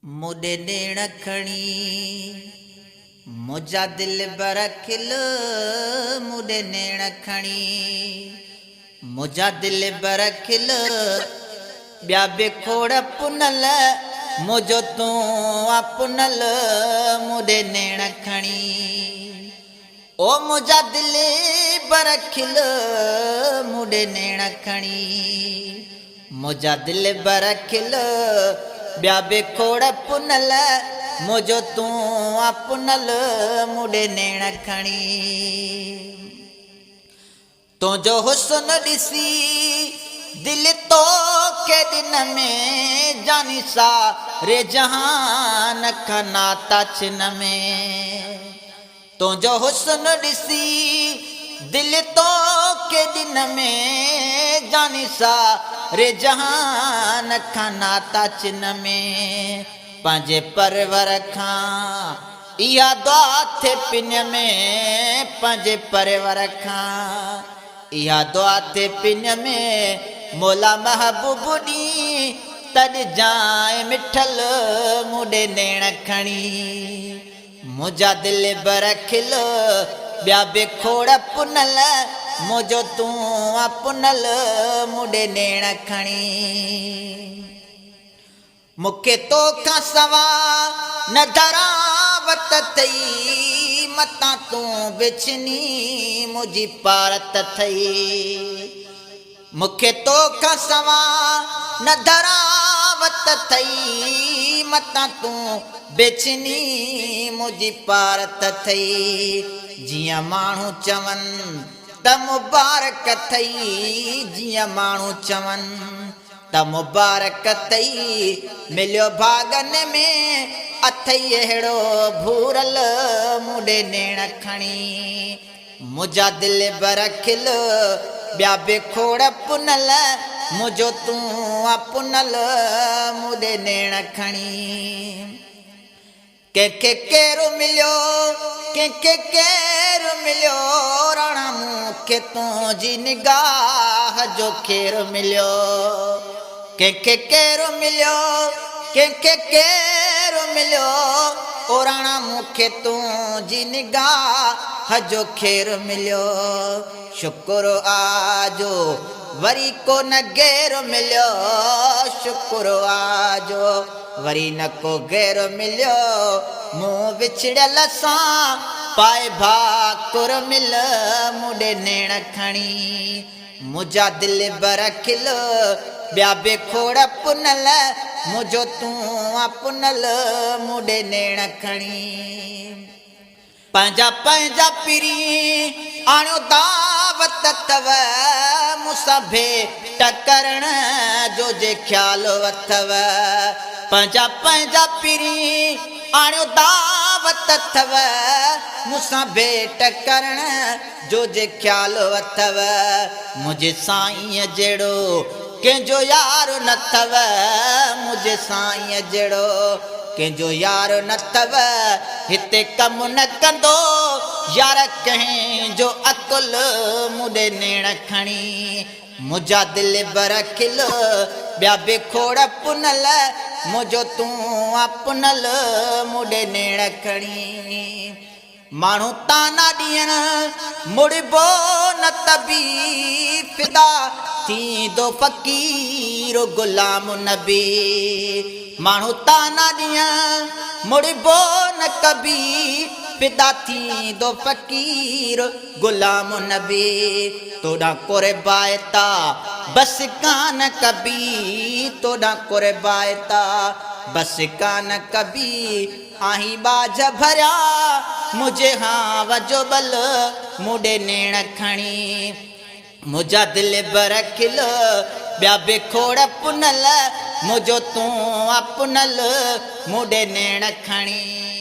مون ڏي نيڻ کڻي منهنجا دلبر کل مون ڏي نيڻ کڻي منهنجا دلبر کل ٻيا به کوڙ پنل منهنجو تون آ پنل مون ڏي نيڻ کڻي او منهنجا دلبر کل مون ڏي نيڻ کڻي منهنجا دلبر کل ٻيا به کوڙ پنل منهنجو تون آ پنل مون ڏي نيڻ کڻي تنهنجو حسن ڏسي دل توکي ڏن ۾ جاني ساري جهان کان ناتا ڇن ۾ تنهنجو حسن ڏسي دل توکي ڏن ۾ جاني ساري جهان کان ناتا ڇن ۾ پنهنجي پرور کان اها دعا ٿي پن ۾ پنهنجي پرور کان اها دعا ٿي پن ۾ مولا محبوب ڏين تڏ جانء مٺل مون ڏي نيڻ کڻي منهنجا دلبر کل ٻيا به کوڙ پنل منهنجو تون آ پنل مون ڏي نيڻ کڻي. مون کي تو کان سوا نه ڌراوت اٿئي، متان تون به ڇني منهنجي پارت اٿئي. مون کي تو کان سوا نه ڌراوت اٿئي، متان تون به ڇني منهنجي پارت اٿئي. جيئن ماڻهو چون ته مبارڪ اٿئي، جيئن ماڻهو چون. ته مبارڪ اٿئي مليو ڀاڳن ۾ اٿئي اهڙو ڀورل مون ڏي نيڻ کڻي منهنجا دلبر کل ٻيا به کوڙ پنل منهنجو تون آ پنل مون ڏي نيڻ کڻي. ڪنهن کي ڪير مليو، ڪنهن کي ڪير مليو، راڻا مون کي تنهنجي نگاهه جو کير مليو. ڪنهن کي ڪير مليو، ڪنهن کي ڪير مليو، او راڻا مون کي تنهنجي نگاهه جو کير مليو. شڪر آ جو وري ڪو نه غير مليو، شڪر آ جو وري نه ڪو غير مليو، مون وڇڙيل سان پائي ڀاڪر مل، مون ڏي نيڻ کڻي منهنجا دلبر کل، ٻيا به کوڙ پنل، منهنجو تون آ پنل، مون ڏي نيڻ کڻي. پنهنجا پنهنجا پرين آڻيو دعوت اٿو مون سان ڀيٽ ڪرڻ جو جي خيال اٿو پنهنجا پنهنجا پرين آڻيو دعوت اٿو مون سان ڀيٽ ڪرڻ جو جي خيال اٿو منهنجي سائينء جهڙو ڪنهن جو يار نه اٿو منهنجي سائينء جهڙو ڪنهن جو يار نه اٿو هتي ڪم نه ڪندو يار ڪنهن جو عقل مون ڏي نيڻ کڻي منهنجا دلبر کل ٻيا به کوڙ پنل منهنجو تون آ پنل مون ڏي نيڻ کڻي. ماڻهو طعنا ڏيڻ مڙبو نه ته به فدا ٿيندو فقير غلام نبي ماڻهو طعنا ڏيڻ مڙبو نه ڪبي فدا ٿيندو فقير غلام نبي توڏان قربائتا بس ڪانه ڪبي توڏان قربائتا بس ڪانه ڪبي آهين ٻاجهه ڀريا منهنجي هانء جو ٻل مون ڏي نيڻ کڻي منهنجا دلبر کل ٻيا به کوڙ پنل منهنجو تون آ پنل مون ڏي نيڻ کڻي.